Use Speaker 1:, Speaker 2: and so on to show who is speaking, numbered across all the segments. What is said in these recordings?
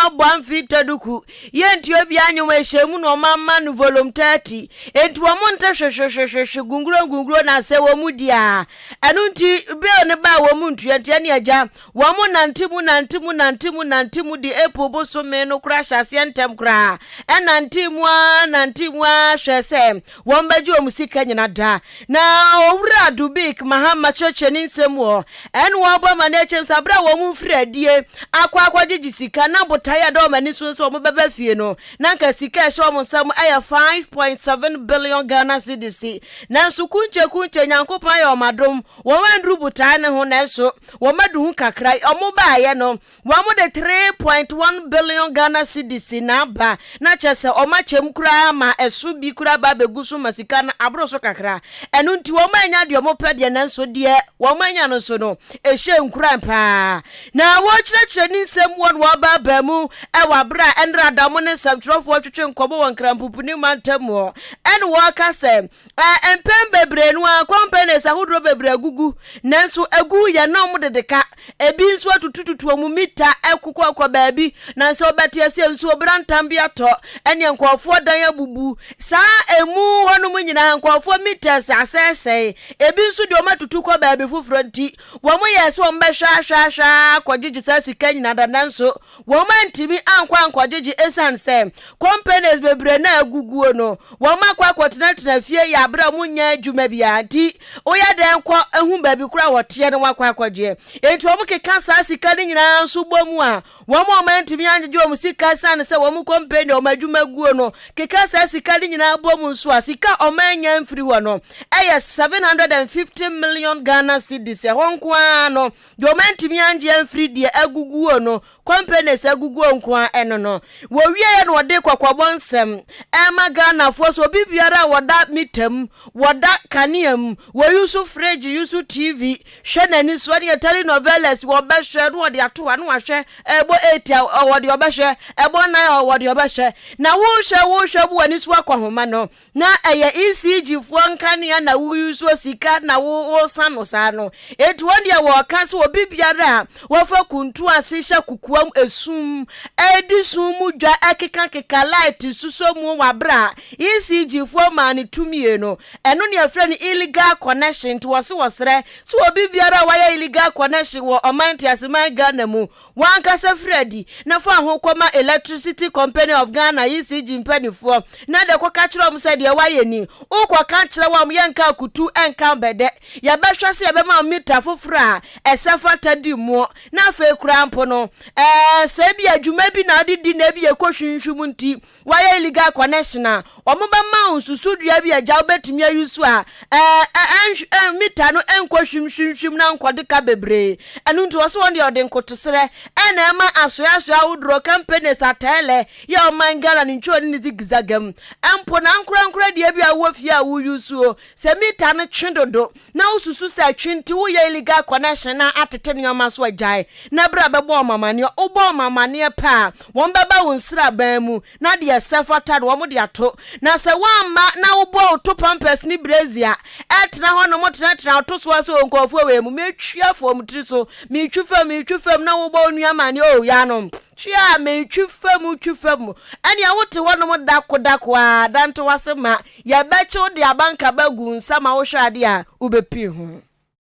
Speaker 1: Wɔabɔ amfi taduku. Yɛntie obiara nnwom ɛhyɛ mu na wɔn ama no volume 30. Enti wɔn nte hwehwehwehwehwe gunguro ngunguro na sɛ wɔn di a. Ɛno nti bill no baa wɔn ntua nti ɛne agya wɔn nante mu nante mu nante mu nante mu de April bosome no koraa hyɛ aseɛ ntɛm koraa. Ɛnante mu ara nante mu ara hwɛ sɛ wɔn bɛgye wɔn sika nyina da. Na Owura Dubik Mahama kyerɛkyerɛ ne nsɛm wɔ ɛne wɔn bɔ amanneɛ kyɛm sɛ bere a wɔn mfiri adie akɔ akɔgyegye sika na botaeɛ a ɛda wɔn ani so nso wɔn bɛba fie no, na nka sika a ɛhyɛ wɔn nsam yɛ 5.7 billion Ghana cedis. Nanso kunkye kunkye Nyankopɔn ayɛ wɔn adom, wɔn anduru botaeɛ no ho nanso wɔn adu ho kakra. Wɔn baeɛ no, Wɔde 3.1 billion Ghana cedis na aba, na kyerɛ sɛ wɔakyɛ mu koraa ma ɛso bi koraa ba abɛgu so ma sika no aboro so kakra. Ɛno nti wɔannya deɛ wɔpɛ deɛ, nanso deɛ wɔanya no nso no, ɛhyɛ nkuran paa. Na wɔrekyerɛkyerɛ ne nsɛm wɔ na wɔabaabaa mu wɔ aberɛ a ɛnra da wɔn ne nsɛmtwerɛfoɔ twetwe nkɔmmɔ wɔ Nkranpopuni mantam hɔ, ɛna wɔreka sɛ mpɛn bebree no ara companies ahodoɔ bebree agugu, nanso agu yɛ na wɔdede ka. Ebi nso atutututu wɔn mita kokɔkɔ baabi, na sɛ wobɛte aseɛ nsuo brantam bi atɔ, ɛneɛ nkurɔfoɔ dan abubu. Saa emu hɔnom nyinaa nkurɔfoɔ mitas asɛesɛe. Ebi nso deɛ wɔatutu kɔ baabi foforɔ nti, wɔyɛɛ sɛ wɔbɛhwɛ ahwɛ ahwɛ ara akɔgyegye saa sika nyinaa da, nanso wɔantumi ankɔ ankɔgyegye esiane sɛ companies bebree no a aguguo no, wɔakɔ akɔtenatena fie yɛ aberɛ a wɔnnya adwuma biara nti, woyɛ dɛn kɔ hu baabi koraa a wɔteɛ na wɔakɔ akɔgyeɛ. Enti wɔkeka saa sika no nyinaa nso bɔ mu a, wɔn a wɔantumi angyegye wɔn sika esiane sɛ wɔn company a wɔn adwuma guo no keka saa sika no nyinaa bɔ mu nso a, sika a wɔannya amfiri hɔ no yɛ 750 million Ghana cedis. Ɛhɔ nko ara no, Deɛ wɔantumi angye amfiri deɛ aguguo no, companies aguguo nko ara ɛno no. Wɔwieɛ na wɔde kɔkɔbɔ nsɛm ɛrema Ghanafoɔ sɛ obi biara a wɔda mita mu, wɔda kanea mu, wɔyusu fridge, yusu TV, hwɛ n'ani so ɛne telenovelas wɔbɛhwɛ na wɔde ato hɔ na wahwɛ, ɛbɔ 8 a ɔwɔ deɛ ɔbɛhwɛ, ɛbɔ 9 a ɔwɔ deɛ ɔbɛhwɛ. Na wohwɛ wohwɛ bu w'ani so akɔhoma no, Na ɛyɛ ECG foɔ nkanea na wo use sika na wo wo sa no saa no. Enti wɔn deɛ wɔka sɛ obi biara a wɔfa kuntu ase hyɛ kokoam esum ɛredi sum mu dwa ɛkeka keka light susɔ mu wɔ abere a ECG foɔ maa no tumie no, ɛno na yɛfrɛ no illegal connection. Nti wɔse wɔsrɛ sɛ obi biara a wayɛ illegal connection wɔ ɔman nteaseman Ghana mu W'ankasa firi adi na fa ho kɔma Electricity Company of Ghana, ECG, mpaninfoɔ na de kɔka kyerɛ wɔn sɛ deɛ woayɛ ni. Wokɔka kyerɛ wɔn a, yɛnka akutu nka bɛdɛ. Yɛbɛhwɛ sɛ yɛbɛma wo mita foforɔ a ɛsɛ fata di mmoɔ. Na afei koraa mpo no, ɛɛ, sɛ ebia dwuma bi na wode di na ebia ɛkɔhwinhwim nti woayɛ illegal connection a, wɔbɛma wo susudua bi a agya wobɛtumi ayi so a ɛɛ mita no nkɔ hwimhwimhwim na nkɔde ka bebree. Ɛno nti wɔsɛ wɔn deɛ wɔde nkotosrɛ ɛna ɛma asoɛasoɛ ahodoɔ, companies, atɛɛlɛ, yɛ ɔman Ghana ne ntwoo ne ne zigzaga mu. Mpo na ankorankora deɛ bi a wowɔ fie a woyi so sɛ mita no twe dodo na wosusu sɛ twe nti woyɛ illegal connection na atete nneɛma so agyae na berɛ a bɛbɔ wɔn amaneɛ, wobɔ wɔn amaneɛ pɛ a wɔn bɛba wo nsraban mu na deɛ ɛsɛ fata no wɔn de ato. Na sɛ woamma na wobɔ wo to pampers ne brazier ɛtena hɔ nom tenatena wo to soɔ sɛ o nkurɔfoɔ wei mu metwi afa wɔn tiri so, metwi fam, metwi fam na wobɔ wo nua amaneɛ o yanom twi a metwi fam twi fam ɛnea wote hɔ nom dako dako a dante wase ma Yɛbɛkye wo de abankaba agu wo nsa ma wohwɛ ade a, wobɛpii ho.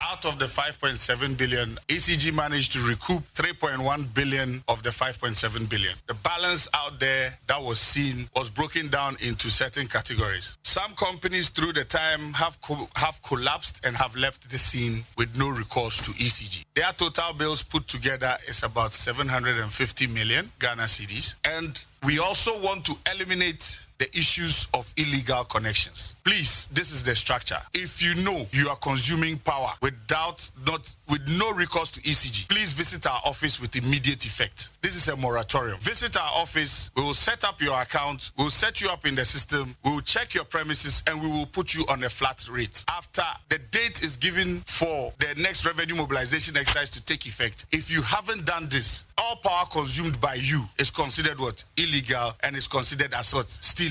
Speaker 2: Out of the 5.7 billion, ECG managed to recoup 3.1 billion of the 5.7 billion. The balance out there that was seen was broken down into certain categories. Some companies through the time have co have collapsed and have left the scene with no recourse to ECG. Their total bills put together is about 750 million Ghana cedis and we also want to eliminate the issues of illegal connections. Please, this is the structure. If you know you are consuming power without not with no recourse to ECG, please visit our office with immediate effect. This is a moratorium. Visit our office, we will set up your account, we will set you up in the system, we will check your premises and we will put you on a flat rate. After the date is given for the next revenue mobilization exercise to take effect, if you haven't done this, all power consumed by you is considered what? Illegal and is considered as what? Stealing.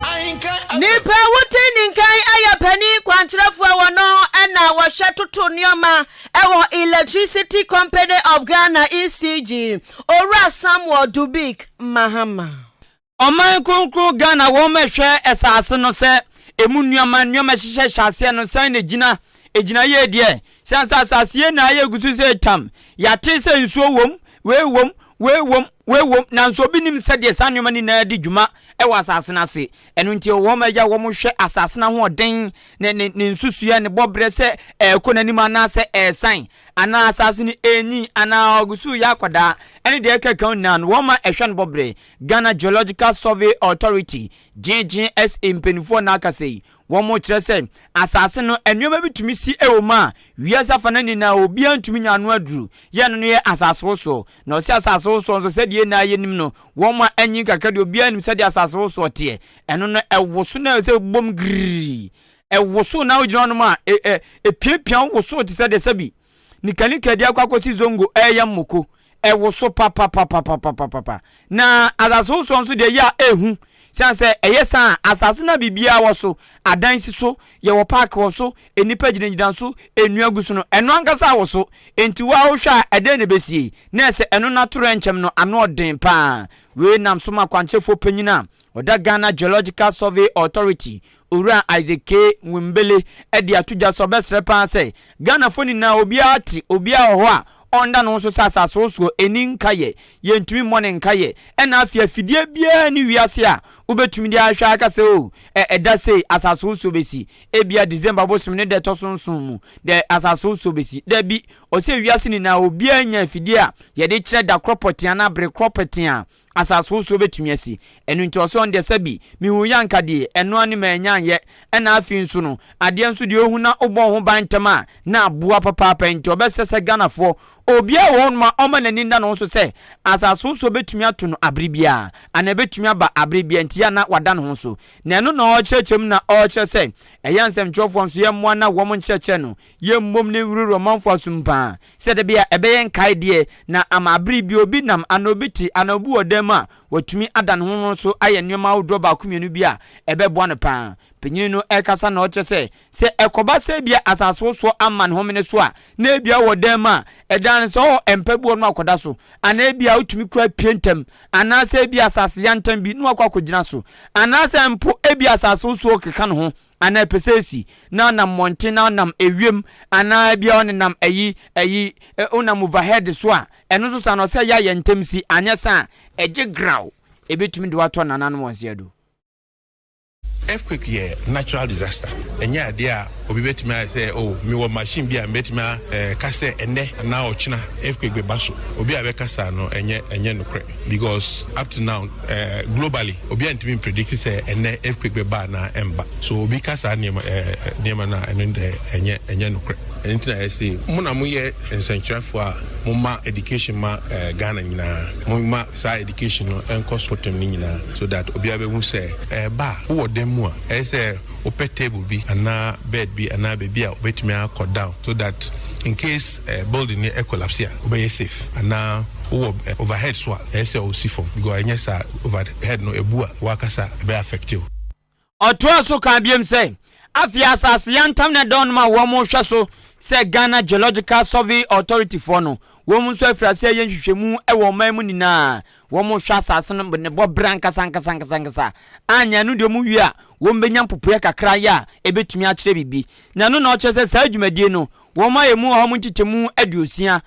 Speaker 1: Nipa a wote ne nkan yɛ panin kwankyerɛfoɔ a wɔno na wɔhwɛ toto nneɛma wɔ Electricity Company of Ghana, ECG, Owura Samuel Dubik Mahama.
Speaker 3: Ɔman kronkron Ghana wɔn ɛhwɛ ɛsaase no sɛ ɛmu nnoɔma nnoɔma ɛhyehyɛ hyɛ aseɛ no sɛn na ɛgyina ɛgyina yie deɛ sɛn sɛ asaase yei na ayɛ gu so sɛ tam yɛate sɛ nsuo wom wei wom wei wom wei wom nanso obi nim sɛdeɛ saa nnoɔma no nyinaa di dwuma ɛwɔ asaase no ase ɛno nti wɔn ɛyɛ wɔn hwɛ asaase no ahoɔden ne ne ne nsusuiɛ ne bɔberɛ sɛ ɛrekɔ n'anim anaasɛ ɛresan anaa asaase no ɛrenyin anaa ɔgu so reyɛ akwadaa ɛne deɛ ɛkeka ho nyinaa no wɔn ma ɛhwɛ no bɔberɛ Ghana Geological Survey Authority, GGSA, mpanimfoɔ na akasa yi. Wɔkyerɛ sɛ asase no, nneɛma bi tumi si wɔ mu a wiase afanan nyinaa obiara ntumi nya ano aduru. Yɛ no no yɛ asasewosoɔ. Na ɔse asasewosoɔ nso sɛdeɛ yɛn nyinaa yɛnim no, wɔn a anyin kakra deɛ obiara nim sɛdeɛ asasewosoɔ teɛ. Ɛno no ɛwoso na ɛsɛ bom girii. Ɛwoso na wogyina hɔnom a, ɛpiapia wo woso te sɛ deɛ sɛbi nikanika de akɔ akɔsi zongo ɛreyɛ mmoko. Ɛwoso papapapapapapa. Na asasewosoɔ nso deɛ ɛyɛ a ɛhu. Siane sɛ ɛyɛ saa a, asase no a biribiara wɔ so, adan si so, yɛwɔ park wɔ so, nnipa gyinagyina so, nnua gu so no, ɛno ankasa woso. Enti wo ara wohwɛ a, ɛdɛn na ɛbɛsie? Na ɛsɛ ɛno no atoyerɛnkyɛm no ano ɔden pa ara. Wei nam so ma kwankyerɛfoɔ panyin a ɔda Ghana Geological Survey Authority, Owura Isaac K. Nwimbele de ato dwa sɛ ɔbɛsrɛ paa sɛ Ghanafoɔ nyinaa obiara te obiara wɔ hɔ a ɔnda ne ho so sɛ asasewosoɔ ɛnni nkayɛ, yɛntumi mmɔ no nkayɛ, ɛna afei afidie biara nni wiase a wobɛtumi de ahwɛ aka sɛ oh ɛda sei asasewosoɔ bɛsi, ebia December bosome ne da ɛtɔ so nson mu dɛ asasewosoɔ bɛsi, dabi, ɔsɛ wiase nyinaa obiara nya afidie a yɛde kyerɛ da korɔ pɔtee anaa bere korɔ pɔtee a asasewosoɔ bɛtumi asi. Ɛno nti ɔse ɔno deɛ sɛbi mehu yɛ anka deɛ ɛno ara ne mannya anyɛ. Ɛna afei nso no adeɛ nso deɛ ohu na wobɔ wo ho ban ntɛm a na aboa papaapa nti ɔbɛsrɛ sɛ Ghanafoɔ obiara wɔ hɔnom a ɔmma n'ani nna ne ho so sɛ asasewosoɔ bɛtumi ato no abere biara anaa ɛbɛtumi aba abere biara nti a na wada ne ho so. Na ɛno na ɔrekyerɛkyerɛ mu na ɔrekyerɛ sɛ ɛyɛ nsɛmtwerɛfoɔ nso yɛmmoa na wɔn nkyerɛkyerɛ no yɛmmom ne nwurawura ɔmanfoɔ asom paa Sɛ da bi a ɛbɛyɛ nkae deɛ, na ama bere bi obi nam anaa obi te anaa obi wɔ dan mu a, watumi ada ne ho ho so ayɛ nneɛma ahodoɔ baako mmienu bi a ɛbɛboa no paa. Panyin no rekasa na ɔkyerɛ sɛ, sɛ ɛkɔba sɛ ebia asasewosoɔ ama ne homene so a, na ebia ɔwɔ dan mu a, ɛdan no sɛ ɔwɔ mpa bi wɔ no akɔda so, anaa ebia wotumi kura pue ntɛm, anaasɛ ebia asase yantam bi na wakɔ akɔgyina so, anaasɛ mpo ebia asasewosoɔ keka ne ho anaa ɛpɛ sɛ esi, na ɔnam mmɔnten na ɔnam ewiem anaa ebia ɔnenam ayi ayi ɔnam overhead so a, ɛno nso saa no ɔsɛ yɛ ayɛ ntɛm si, anyɛ saa a ɛgye graw, ebetumi de watɔ nananom wɔn se adu.
Speaker 2: Earthquake yɛ natural disaster, ɛnyɛ adeɛ a obi bɛtumi ayɛ sɛ oh mewɔ machine bi a mɛtumi aka sɛ ɛnnɛ anaa ɔkyena earthquake bɛba so. Obi a bɛka saa no ɛnyɛ ɛnyɛ nokorɛ because up to now Eh globally obiara ntumi mpredict sɛ ɛnɛ earthquake bɛba anaa ɛmba. So obi ka saa nneɛma eh nneɛma no a ɛno deɛ ɛnyɛ ɛnyɛ nokorɛ. Ɛno nti na yɛse mo na moyɛ nsɛnkyerɛfoɔ a moma education ma eh Ghana nyinaa. Momma saa education no ɛnkɔ sotem no nyinaa so that obiara bɛhu sɛ ɛɛba a wowɔ dan mu a ɛyɛ sɛ wopɛ table bi anaa bed bi anaa baabi a wobɛtumi akɔ down so that in case building no collapse a wobɛyɛ safe anaa wowɔ overhead so a ɛyɛ sɛ wosi fam because ɛnyɛ saa overhead no ɛbu a w'akasa ɛbɛ affect wo.
Speaker 3: Ɔtoaa so kaa biom sɛ, Afei asase yantam na ɛda hɔnom a wɔhwɛ so sɛ Ghana Geological Survey Authority foɔ no, wɔn nso afiri aseɛ reyɛ nhwehwɛmu wɔ ɔman mu nyinaa. Wɔhwɛ asase no ne bɔberɛ ankasa ankasa ankasa ankasa. Anyɛ ɛno deɛ wɔwie a, wɔbɛnya mpopoeɛ kakra yɛ a ɛbɛtumi akyerɛ biribi. Na ɛno na ɔkyerɛ sɛ saa dwumadie no, wɔayɛ mu ɔha mu nkyekyɛmu 60,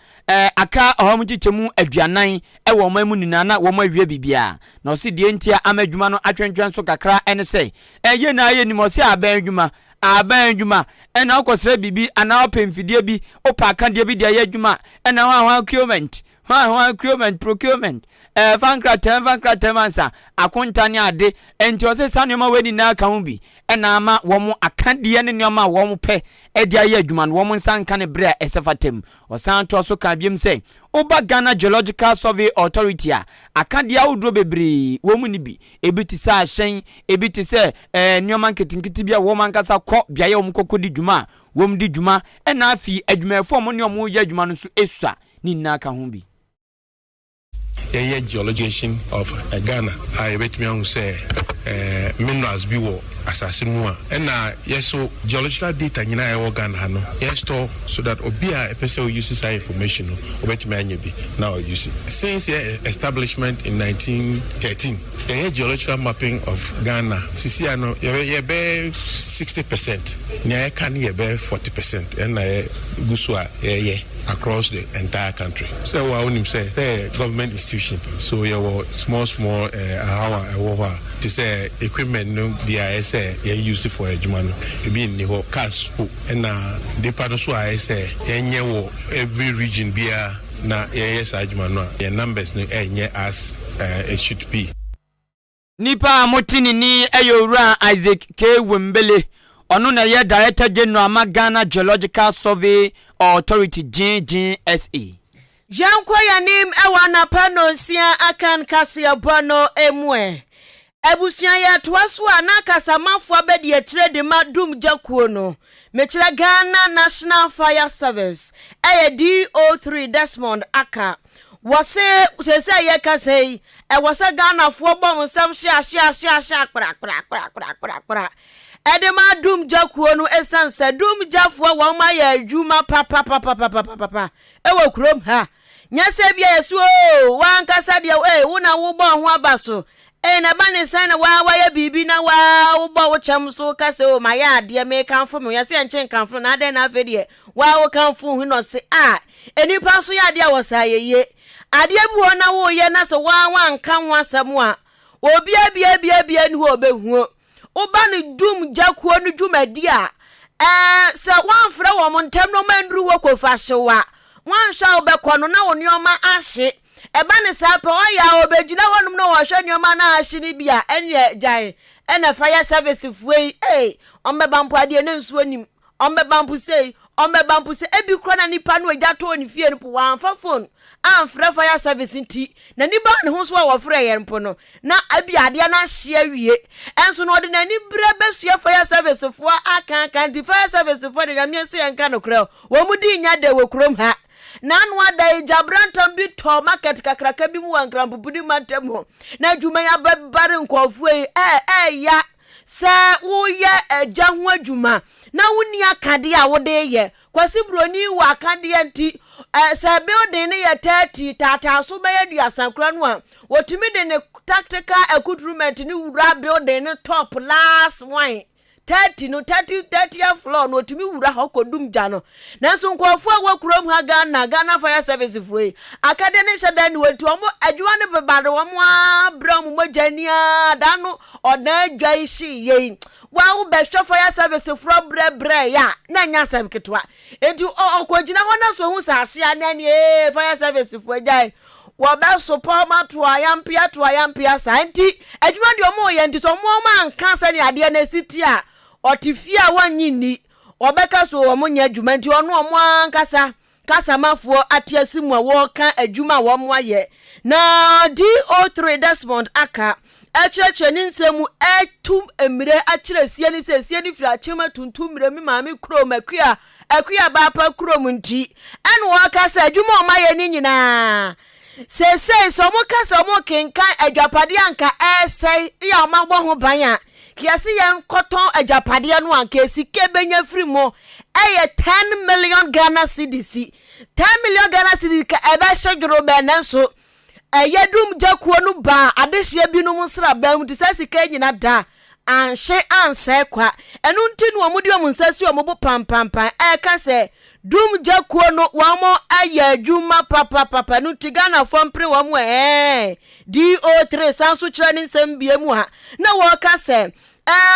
Speaker 3: aka ɔha mu nkyekyɛmu 40 wɔ ɔman mu nyinaa na wɔawie biribiara. Na ɔse deɛ nti a ama adwuma no atwentwɛn so kakra ne sɛ, yɛn nyinaa yɛnim ɔse aban adwuma, aban adwuma, ɛna wokɔsrɛ biribi anaa wopɛ mfidie bi, wopɛ akadeɛ bi de ayɛ adwuma a, ɛna hwan hwan procurement, hwan hwan procurement, procurement, ɛɛ fa nkrataa fa nkrataa mu ansa, akonta ne ade. Nti ɔse saa nneɛma wei nyinaa ka ho bi ɛna ama wɔn akadeɛ ne nneɛma a wɔn pɛ de ayɛ adwuma no wɔn nsa nka no berɛ a ɛsɛ fata mu. Ɔsan toa so kaa biom sɛ, woba Ghana Geological Survey Authority a, akadeɛ ahodoɔ bebree wɔn nni bi. Ebi te sɛ ahyɛn, ebi te sɛ ɛɛ nneɛma nketenkete bi a wɔn ankasa kɔ beaeɛ a wɔkɔ kɔdi dwuma a wɔn di dwuma, ɛna afei adwumayɛfoɔ a wɔne wɔn reyɛ adwuma no nso sua. Ne nyinaa ka ho bi.
Speaker 2: Yɛyɛ geologization of Ghana a yɛbɛtumi ahu sɛ
Speaker 4: Minerals bi wɔ asase mu a ɛna yɛ so geological data nyinaa ɛwɔ Ghana ha no yɛ store so that obi a ɛpɛ sɛ ɔuse saa information no ɔbɛtumi anya bi na ɔuse. Since yɛ establishment in 1913, yɛyɛ geological mapping of Ghana. Sisi ano yɛbɛ yɛbɛ 60%, nea yɛka no yɛbɛ 40%, ɛna yɛ gu so a yɛyɛ across the entire country. Sɛ wo a wonim sɛ government institution so yɛwɔ small small ahaw a ɛwɔ hɔ a te sɛ equipment no bi a ɛsɛ yɛn use for adwuma no, ebi nni hɔ, cars po, ɛna nipa no so a ɛsɛ yɛnyɛ wɔ every region biara na yɛyɛ saa adwuma no a, yɛn numbers no ɛnyɛ as it should be.
Speaker 3: Nipa a mote ne ni yɛ Owura Isaac K Wembele. Ɔno na ɛyɛ Director General ma Ghana Geological Survey Authority, GGSA.
Speaker 1: Yɛnkɔ yɛnim ɛwɔ anapa nonsia akan kaseɛbɔ no emu. Ɛ abusua, yɛtoa so a, na kasamafoɔ bɛdi akyire de ma dum gyakuo no, mekyerɛ Ghana National Fire Service, ɛyɛ DO3 Desmond Aka. Wɔse sɛsɛ yɛkasa yi, ɛwɔ sɛ Ghanafoɔ bɔ mo nsɛm hye ahye ahye ahye akprakprakprakprakpra ɛde ma dum gyakuo no, ɛsiane sɛ dum gyafoɔ wɔn ayɛ adwuma papapapapapapa ɛwɔ kurom ha. Nyɛ sɛ bia yɛso o, wankasa deɛ ee wo na wobɔ ho aba so ee, na ɛba ne nsan na waa wayɛ biribi na waa wobɔ wo kyɛm so kasa o, ma yɛ adeɛ, mekamfo me yɛsɛ yɛnkye nkamfo na adɛn? Na afei deɛ waa wokamfo ho na ɔse a nnipa nso yɛ adeɛ a wɔsa yɛyie adeɛ bi wɔ na woyɛ na sɛ waa wanka ho asɛm a, obiara bia bia bia ni hɔ ɔbɛhuo. Woba no dum gyakuo no dwumadi a, sɛ woamfrɛ wɔn ntɛm na ɔma nduru hɔ kɔfa hyew a, woanhwɛ a wobɛkɔ no na wo nneɛma ahye. Ɛba ne saa pɛ, ɔyɛ a ɔbɛgyina hɔnom na wɔhwɛ nneɛma no ahye no bi a, ɛneɛ gyae. Ɛna fire service foɔ yi, ee, ɔmbɛba mpo adeɛ ne nsuo nim, ɔmbɛba mpo sei, ɔmbɛba mpo sɛ ebi kora na nipa no agya tɔɔ ne fie no po, wɔamfa phone amfrɛ fire service, nti na nipa ne ho so a wɔfrɛ yɛn mpo no na ebi adeɛ no ahye awie. Ɛnso na ɔde n'ani berɛ bɛsua fire service foɔ aka aka. Nti fire service foɔ de, Nyame sɛ yɛnka nokorɛ, wɔn mu di nya de wɔ kurom ha. N'ano ada yi, gyabrantam bi tɔ market kakraka bi mu wɔ Nkrampopudi mantam hɔ na adwuma yi abɛbare nkɔɔfoɔ yi. Ɛɛya sɛ woyɛ agya ho adwuma na wonni akadeɛ a wode yɛ. Kwasi Buroni wɔ akadeɛ nti sɛ building no yɛ 30 taataa so bɛyɛ 30 kora no a, wɔtumi de ne tactical equipment ne wura building no top last one, 30 no, 30, 30th floor no, otumi wura hɔ kɔdum gya no. Nanso nkurɔfoɔ a wɔ kurom ha, Ghana Fire Service foɔ yi, akadeɛ ne nhyɛ dan ne wɔnti wɔn adwuma no bebare wɔn abrɛ wɔn mogya nia da no ɔdan adwa yi hye yie yi wa wobɛhwɛ fire service foɔ brɛbrɛ yɛ a, na ɛnyɛ asɛm ketewa. Nti ɔkɔgyina hɔ na so ehu sɛ ahyea na ɛne ee fire service foɔ gyae, wɔbɛsopɔ ɔmo ato ayampea to ayampea saa. Nti adwuma deɛ ɔmo yɛ, nti sɛ ɔmo anka sɛnea adeɛ no esi ti a, ɔte fie a wɔnyi nni, wɔbɛka so ɔmo nyɛ adwuma. Nti ɔno ɔmo ankasa kasamafoɔ ate ase mu a wɔreka adwuma a wɔn ayɛ na DO3 Desmond Aka ɛkyerɛkyerɛ ne nsɛm mu, ɛtu mmerɛ akyerɛ sie ne sɛ sie ne firi akyem atuntum mmerɛ mi maame kurom Akua Baapa kurom. Nti ɛna wɔka sɛ adwuma a ɔmo ayɛ ne nyinaa seesei, sɛ ɔmo ka sɛ ɔmo kenkan agyapadeɛ anka ɛresɛe yɛ a, ɔmo abɔ ho ban a, kiase yɛn kɔtɔn agyapadeɛ no a, nka esika ebenya firi mu ɛyɛ 10 million Ghana cedis. 10 million Ghana cedis ka ɛbɛhyɛ dworo bɛn? Nanso ɛyɛ dum gyakuo no baa adehyeɛ binom nsraban mu te sɛ sika nyina da anhye ansɛe kwa. Ɛno nti na wɔn de wɔn nsa si wɔn bo pampampan ɛreka sɛ dum gyakuo no wɔn ayɛ adwuma papapapa no, nti Ghanafoɔ mpere wɔn. Ɛɛ DO3 san so kyerɛ ne nsɛm bie mu a na wɔreka sɛ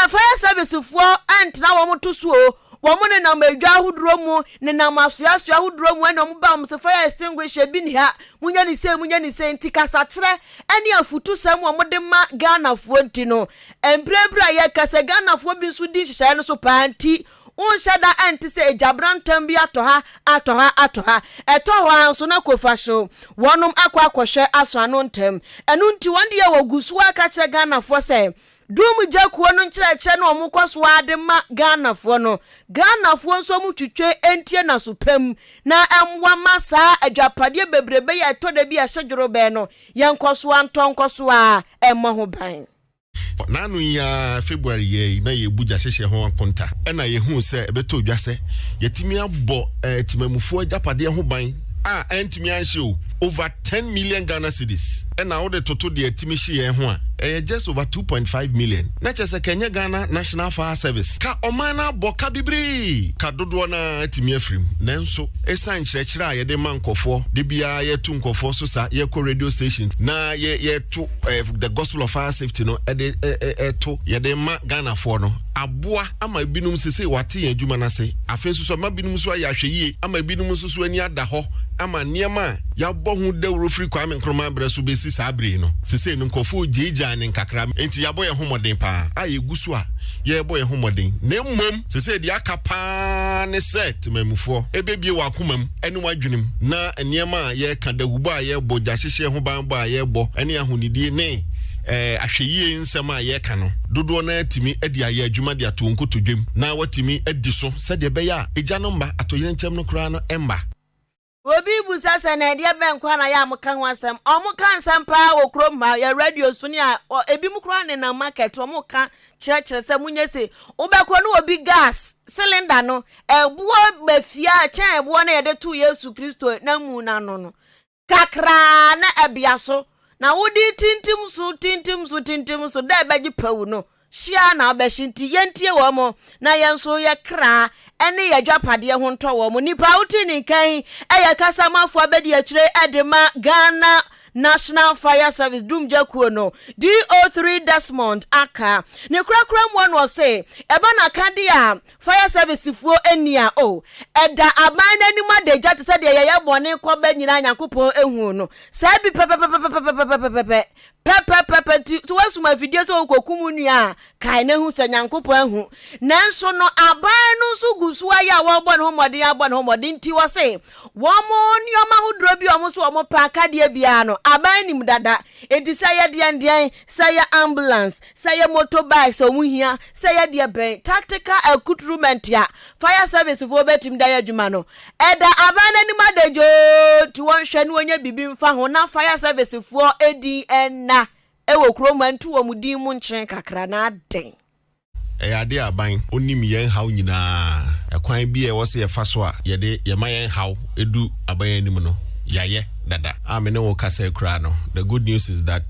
Speaker 1: fire service foɔ ɛntena wɔn to so o, wɔn nenam adwa ahodoɔ mu, nenam asoasoa ahodoɔ mu, ɛna wɔn ba wɔn sɛ fire extinguisher bi ni ha, munya ne sei, munya ne sei. Nti kasakyerɛ ɛne afutusɛm wɔn de ma Ghanafoɔ. Nti no mprempren a yɛka sɛ Ghanafoɔ bi nso di nhyehyɛeɛ no so paa, nti wonhyɛ da ɛnte sɛ egyabrantam bi atɔ ha, atɔ ha, atɔ ha, ɛtɔ hɔ a nso na kofa so wɔnom akɔ akɔhwɛ aso ano ntɛm. Ɛno nti wɔn deɛ wɔgu so aka kyerɛ Ghanafoɔ sɛ dum gyakuo no nkyerɛkyerɛ na wɔn kɔ so ade ma Ghanafoɔ no, Ghanafoɔ nso wɔn twitwe ntie na so pɛm na ɛmmoa ma saa agyapadeɛ bebrebe yɛ ɛtɔ da bi a ɛhyɛ dworobɛn no, yɛn nkɔ so antɔ nkɔ so a ɛmmɔ ho ban.
Speaker 4: N'ano yi ara, February yɛ yi na yɛrebu gyahyehyɛ ho akonta, ɛna yɛhuu sɛ ɛbɛtɔ dwa sɛ yɛatumi abɔ eh, temamufoɔ agyapadeɛ ho ban a ɛntumi anhye o, over 10 million Ghana cedis. Ɛna wode toto deɛ ɛtumi hye yɛn ho a, ɛyɛ just over 2.5 million. Na kyerɛ sɛ kɛnyɛ Ghana National Fire Service ka ɔman no abɔ ka bebree, ka dodoɔ no ara atumi afiri mu. Nanso ɛsiane nkyerɛkyerɛ a yɛde ma nkɔfoɔ, da biara yɛtu nkɔfoɔ so sa, yɛkɔ radio station na yɛ yɛto eh, the gospel of fire safety no ɛde ɛto yɛde ma Ghanafoɔ no aboa ama ebinom sese wɔate yɛn adwuma no ase. Afei nso so ama binom nso ayɛ ahwɛyie, ama ebinom nso so ani ada hɔ ama nneɛma a yɛabɔ ho dawuro firi Kwame Nkrumah berɛ so bɛsi saa bere yi no, sesei no nkurɔfoɔ regyaagyaa ne nkakra. Enti yɛabɔ yɛn ho mmɔden paa a yɛgu so a yɛrebɔ yɛn ho mmɔden. Na mmom sesei deɛ aka paa ne sɛ temanmufoɔ bɛbue wɔn akoma mu ne wɔn adwene mu na nneɛma a yɛreka, dawubɔ a yɛrebɔ, gyahyehyeɛ ho banbɔ a yɛrebɔ ne ahonidie ne ahwɛyie nsɛm a yɛreka no, dodoɔ no ara atumi de ayɛ adwuma de ato wɔn nkotodwam na wɔatumi adi so sɛdeɛ ɛbɛyɛ a egya no mma, atoyerɛnkyɛm no koraa no mma.
Speaker 1: Obi bisa sɛ na ɛdeɛ bɛn koraa na yɛ a moka ho asɛm? Ɔmo ka nsɛm paa wɔ kurom ha, yɛ radio so ne a ebinom koraa nenam market ɔmo ka kyerɛkyerɛ sɛ monyɛ sei. Wobɛkɔ ne obi gas cylinder no ɛboɔ ba fie a kyɛn ɛboɔ no yɛde too Yesu Kristo n'amu no ano no. Kakraa na ɛbea so, na wode tintim so, tintim so, tintim so, da ɛbɛgye pawu no, hye ara na wobɛhye. Nti yɛntie wɔn, na yɛn nso yɛ kra ne yɛn agyapadeɛ ho ntɔ wɔn. Nipa a wote ne nka yi yɛ kasamafo abadiakyire de ma Ghana National Fire Service Dumgya Kuo no, DO3 Desmond Aka. Ne korakora mu no ɔse, ɛba n'akadeɛ a Fire service foɔ nni a oh ɛda aban no anim adagya te sɛ deɛ yɛyɛ bɔne kɔ ba nyinaa Nyankopɔn hu no saa bi pɛpɛpɛpɛpɛpɛpɛpɛ pɛpɛpɛpɛ nti sɛ woasum afidie sɛ wokɔkum wo nua a kae na hu sɛ Nyankopɔn ahu nanso no aban no nso gu so ayɛ a wɔrebɔ ne ho mmɔden abɔ ne ho mmɔden nti wɔse wɔn nneɛma ahodoɔ bi a wɔn nso wɔn pɛ akadeɛ biara no aban nim dada nti sɛ yɛ deɛndeɛn sɛ yɛ ambulance Sɛ ɛyɛ motor bikes a wɔn hia, sɛ ɛyɛ deɛ bɛn, tactical accoutrement a fire service foɔ bɛtumi de ayɛ adwuma no, ɛda aban no anim adagyoo nti wɔnhwɛ na wɔnyɛ biribi mfa ho na fire service foɔ din nna wɔ kurom ha ntu wɔn din mu nkyen kakra na adɛn.
Speaker 4: Ɛyɛ adeɛ a aban ɔnim yɛn haw nyinaa, ɛkwan bi a ɛwɔ sɛ yɛfa so a yɛde yɛma yɛn haw du aban anim no yɛayɛ dada. A me ne wo kasa yi koraa no, the good news is that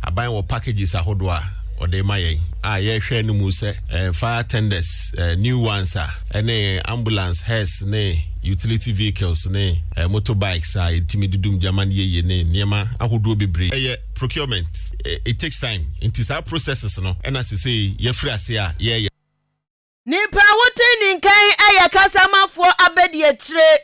Speaker 4: aban wɔ packages ahodoɔ a ɔde rema yɛn a yɛrehwɛ anim sɛ fire tenders, new ones a ɛne ambulance, hearse ne utility vehicles ne motorbikes a yɛtumi de dum gyama no yie ne nneɛma ahodoɔ bebree. Ɛyɛ procurement, it takes time nti saa processes no ɛna sesei yɛafiri ase a yɛreyɛ.
Speaker 1: Nipa a wote ne nka yi yɛ kasamafoɔ abadiakyire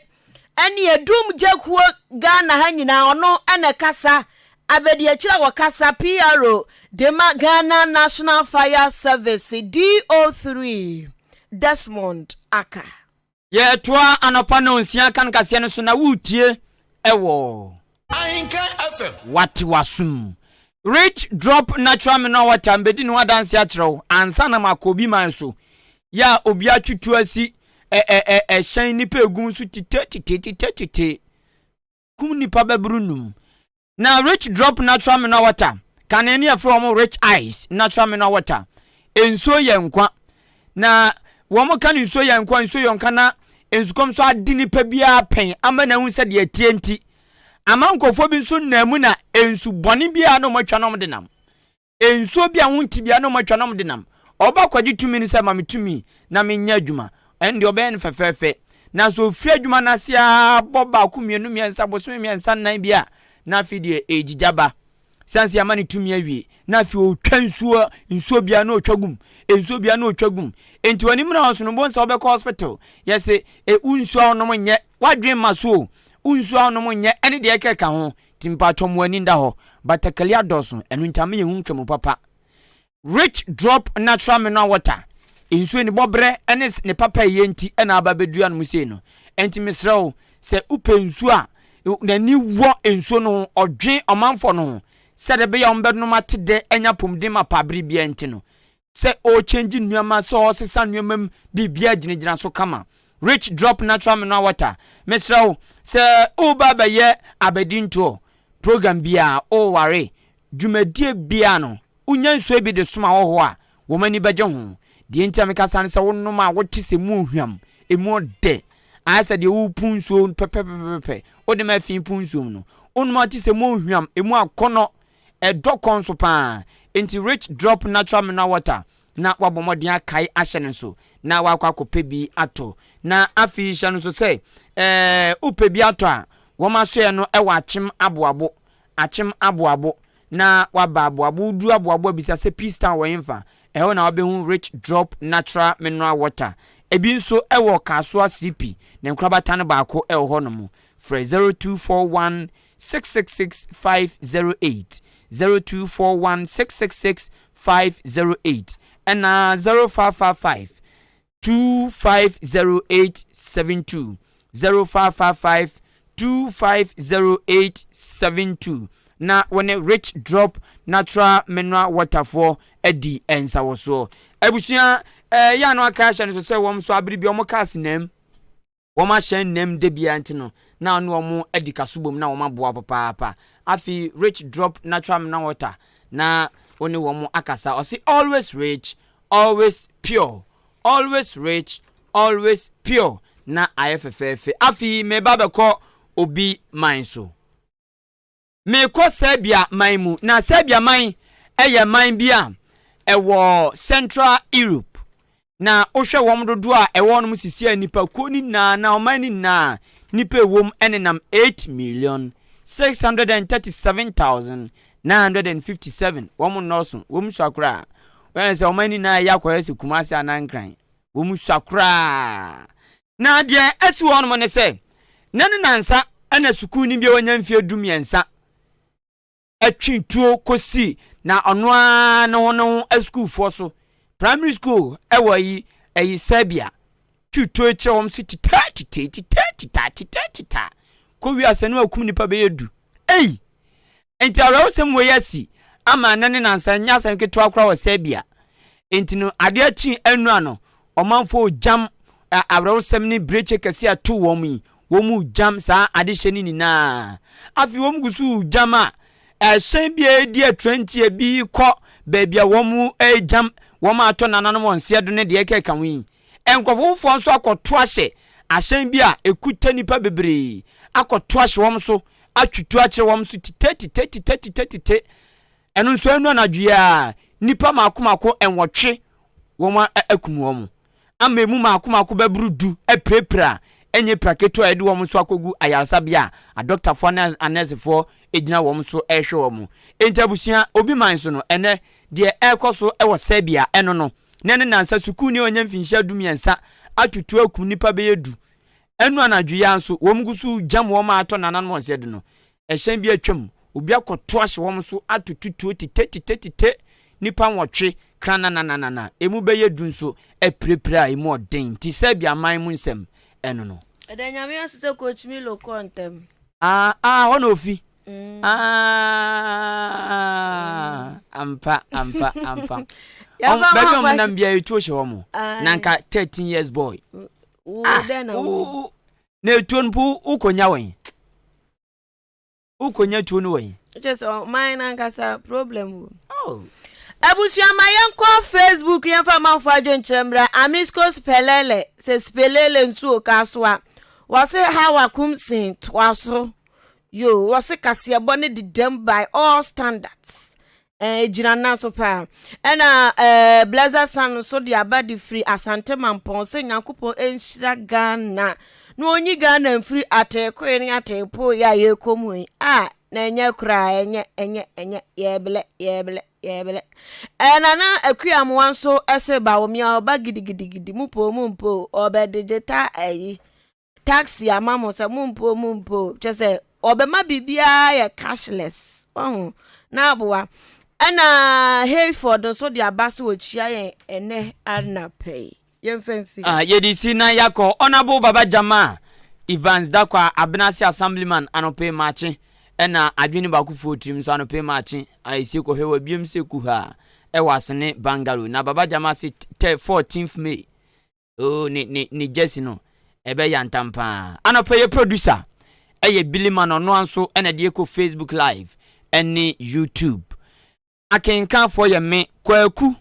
Speaker 1: ɛne Adum Gyakuo Ghana ha nyinaa ɔno na ɛkasa abadiakyire a wɔkasa PRO de ma Ghana National Fire Service DO3 Desmond Aka.
Speaker 3: Yɛretoa anɔpa nnɔnsia kan kaseɛ no so na woretie wɔ.
Speaker 5: Ahenka FM.
Speaker 3: Wate w'asom. Rich drop natural mineral water mbɛdi ne ho adanse akyerɛ wo ansa na makɔ obi man so. Yɛ a obi atwe tuo asi ɛ ɛ ɛ ɛhyɛn nipa egum so tite tite tite tite kum nipa bɛboro num. Na Rich Drop Natural Mineral Water, kane ne yɛfrɛ wɔn Rich Ice Natural Mineral Water, nsuo yɛ nkwa. Na wɔn ka no nsuo yɛ nkwa, nsuo yɛ nkwa na nsukɔm nso ade nipa biara pɛn ama na ehu sɛ deɛ ɛteɛ nti. Ama nkurɔfoɔ bi nso nam mu na nsu bɔne biara na wɔn atwa na wɔn de nam. Nsuo bi a ho nte biara na wɔatwa na wɔde nam. Ɔba kɔgye tumi no sɛ, Ma me tumi na menyɛ adwuma. Ɛno deɛ ɔbɛyɛ no fɛfɛɛfɛ. Nanso ɔfiri adwuma no ase ara bɔ baako, mmienu, mmiɛnsa, bosome mmiɛnsa, nnan bi a, na afei deɛ ɛregyigya ba. Sane sɛ yɛama no tumi awie, na afei ɔtwa nsuo, nsuo biara na ɔtwa gum, nsuo biara na ɔtwa gum. Enti w'anim na ɔsono bohu sɛ wobɛkɔ hospital, yɛse, e, wo nsuo a wonom nyɛ, w'adwene mma so o, wo nsuo a wonom nyɛ, ɛne deɛ ɛkeka ho. Nti mpaatwɔ mo ani nda hɔ. Batakali adɔɔso, ɛno nti ama yɛhu nkramu papa. Rich drop natural mineral water, nsuo ne bɔberɛ ne ne papa ɛyɛ nti na aba abɛduru anom sei no. Ɛnti mesrɛ wo, sɛ wopɛ nsuo a n'ani wɔ nsuo no ho, ɔdwen ɔmanfoɔ no ho sɛdeɛ ɛbɛyɛ a wɔbɛnom ate dɛ anya apɔmuden mapa bere biara nti no, sɛ ɔrechange nneɛma, sɛ ɔresesa nneɛma mu, biribiara gyinagyina so kama. Rich Drop Natural Mineral Water, mesrɛ wo, sɛ woreba abɛyɛ abadintoɔ program biara, woreware, dwumadie biara no, Wonya nsuo bi de som ahɔhoɔ a, wɔn ani bɛgye ho. Deɛ nti a meka saa ne sɛ wonom a wote sɛ emu ɔhwam, emu ɔdɛ. Ayɛ sɛ deɛ worepu nsuo pɛpɛpɛpɛpɛ, wode ma afi pu nsuo mu no. Wonom a wote sɛ emu ɔhwam, emu akɔnnɔ, ɛdɔ kɔn so pa ara. Enti Rich Drop Natural Mineral Water na woabɔ mmɔden akae ahyɛ no nso na woakɔ akɔpɛ bi atɔ. Na afei hyɛ no nso sɛ ɛɛ wopɛ bi atɔ a, wɔn asoɛeɛ no wɔ Akyem Aboabo, Akyem Aboabo, na woaba Aboabo. Woduru Aboabo a bisa sɛ Peace Town wɔ hefa? Ɛhɔ na wobɛhu Rich Drop Natural Mineral Water. Ebi nso wɔ Kasoa CP, ne nkorabata no baako wɔ hɔnom. Frɛ 0241 666 508, 0241 666 508, ɛna 0555 250872, 0555 250872, na wo ne Rich Drop Natural Mineral Water foɔ adi nsawɔsoɔ. Abusua, ɛyɛ eh, ano aka ahyɛ no so sɛ wɔn nso abere bi wɔn cars nam. Wɔn ahyɛn nnam da biara nti no, na ɔne wɔn adi kasobom na wɔn aboa papaapa. Afei Rich Drop Natural Mineral Water na wo ne wɔn akasa. Ɔse always rich, always pure, always rich, always pure na ayɛ fɛfɛɛfɛ. Afei meba bɛkɔ obi man so. Merekɔ Serbia man mu. Na Serbia man yɛ man bi a ɛwɔ Central Europe. Na wohwɛ wɔn dodoɔ a ɛwɔ hɔnom sisi a nnipakuo no nyinaa na ɔman no nyinaa nnipa ɛwom nenam 8,637,957. Wɔn nnɔɔso, wɔn sua koraa. Wɔyɛ sɛ ɔman no nyinaa ɛyɛ akɔyɛ sɛ Kumasi anaa Nkran. Wɔn sua koraa. Na deɛ asi wɔ hɔnom ne sɛ, na ne nansa na sukuuni bi a wanya mfeɛ 13 twe tuo kɔsi na ɔno ara ne ho ne ho asukuufoɔ so primary school ɛwɔ ayi ayi Serbia twe tuo kyerɛ wɔn so tita tita tita tita tita tita kɔ wiase no akum nipa bɛyɛ du ei Enti awerɛhosɛm wei asi ama nnɛ ne nnansa nyɛ asɛm ketewa koraa wɔ Serbia. Enti no, adeɛ kye anura no, ɔmanfoɔ regyam awerɛhosɛm ne birekye kɛse a ɛtoo wɔn yi. Wɔregyam saa adehyɛ no nyinaa. Afei wɔn gu so regyam a, ɛhyɛn bi a ɛredi aturanteɛ bi rekɔ baabi a wɔregyam wɔn a atɔ nananom wɔn nseɛ do ne deɛ ɛkeka ho yi. Nkurɔfo foforɔ nso akɔto ahyɛ ahyɛn bi a ɛkuta nnipa bebree akɔto ahyɛ wɔn so atwitwa akyerɛ wɔn so titɛ-titɛ-titɛ-titɛ-titɛ. Ɛno nso ɛnu anadwo yi ara, nnipa mmaako mmaako nwɔtwe wɔn akum wɔn. Ama emu mmaako mmaako bɛboro du apirapira a ɛnyɛ pira ketewa a yɛde wɔn nso akɔgu ayaresabea a adɔktafoɔ ne anɛɛsefoɔ gyina wɔn so rehwɛ wɔn. Enti abusua, obi man so no, ɛnnɛ deɛ ɛrekɔ so wɔ Serbia ɛno no, na ɛne nnansa sukuuni a wanya mfinhyia 13 atutu akum nnipa bɛyɛ du Ɛno anadwo yi ara nso, wɔn gu so regyam wɔn a atɔ nananom wɔn sɛ de no. Ɛhyɛn bi atwam, obi akɔto ahyɛ wɔn so atoto tuo tete-tete-tete, nnipa nwɔtwe, kranananana, emu bɛyɛ du nso apirapira a emu ɔden. Nti Serbia man mu nsɛm ɛno no.
Speaker 1: Yɛda Nyame ase sɛ Coach Milo kɔɔ ntɛm.
Speaker 3: Ah ah hɔ na ofi. Ah ampa ampa ampa. Baabi a wɔn nam biara etuo hyɛ wɔn. Na nka 13 years boy.
Speaker 1: Wo
Speaker 3: Ah,
Speaker 1: dɛn na wo.
Speaker 3: wo na etuo no po wokɔnya wɔn. Wokɔnya tuo no wɔn.
Speaker 1: Kyɛ sɛ ɔman no ankasa problem wɔ.
Speaker 3: Oh.
Speaker 1: Abusua ma yɛnkɔ Facebook yɛmfa amanfoɔ adwenkyerɛ mmra Amisco Spelele sɛ Spelele nsuo Kasoa wɔse Hawa Kumsin toa so yoo wɔse kaseɛbɔ no dedam by all standards Ɛɛ gyina nan so paa. Ɛna ɛɛ Blessed Son nso de aba de firi Asante Mampɔn sɛ Nyankopɔn nhyira Ghana na ɔnyi Ghana mfiri ateekoe ne ateepoe a yɛrekɔ mu yi. A na ɛnyɛ koraa ɛnyɛ ɛnyɛ ɛnyɛ yɛɛblɛ yɛɛblɛ yɛɛblɛ. Ɛɛ Nana Akuamoa nso ɛse Bawumia ɔba gidigidigidi mu poo mu mpo ɔbɛ digital ayi taxi ama mo sɛ mo mpo mo mpo kyɛ sɛ ɔbɛma biribiara yɛ cashless wahu na aboa ɛna Hayford nso de aba sɛ ɔkyia yɛn ɛnɛ anapa yi yɛmfa nsi
Speaker 3: Ah, yɛde si na yɛakɔ Honourable Baba Jama Evans Dakwa Abenase Assemblyman anɔpa yi maakye ɛna adwene baako fuo tirim nso anɔpa yi maakye a ɛsie kɔhwɛ wɔ abiem sɛ kuhaa ɛwɔ Asene Bungalow na Baba Jama se 14th May Oh ne ne ne jersey no ɛbɛ yantam paa. Anɔpa yɛ producer ɛyɛ Billy Man ɔno anso ɛna ɛde ɛkɔ Facebook live ɛne YouTube. Akenkanfoɔ yɛ me, Kwaku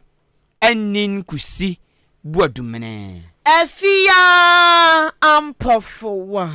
Speaker 3: Anin Kusi Boadumene.
Speaker 1: Afia Ampofo.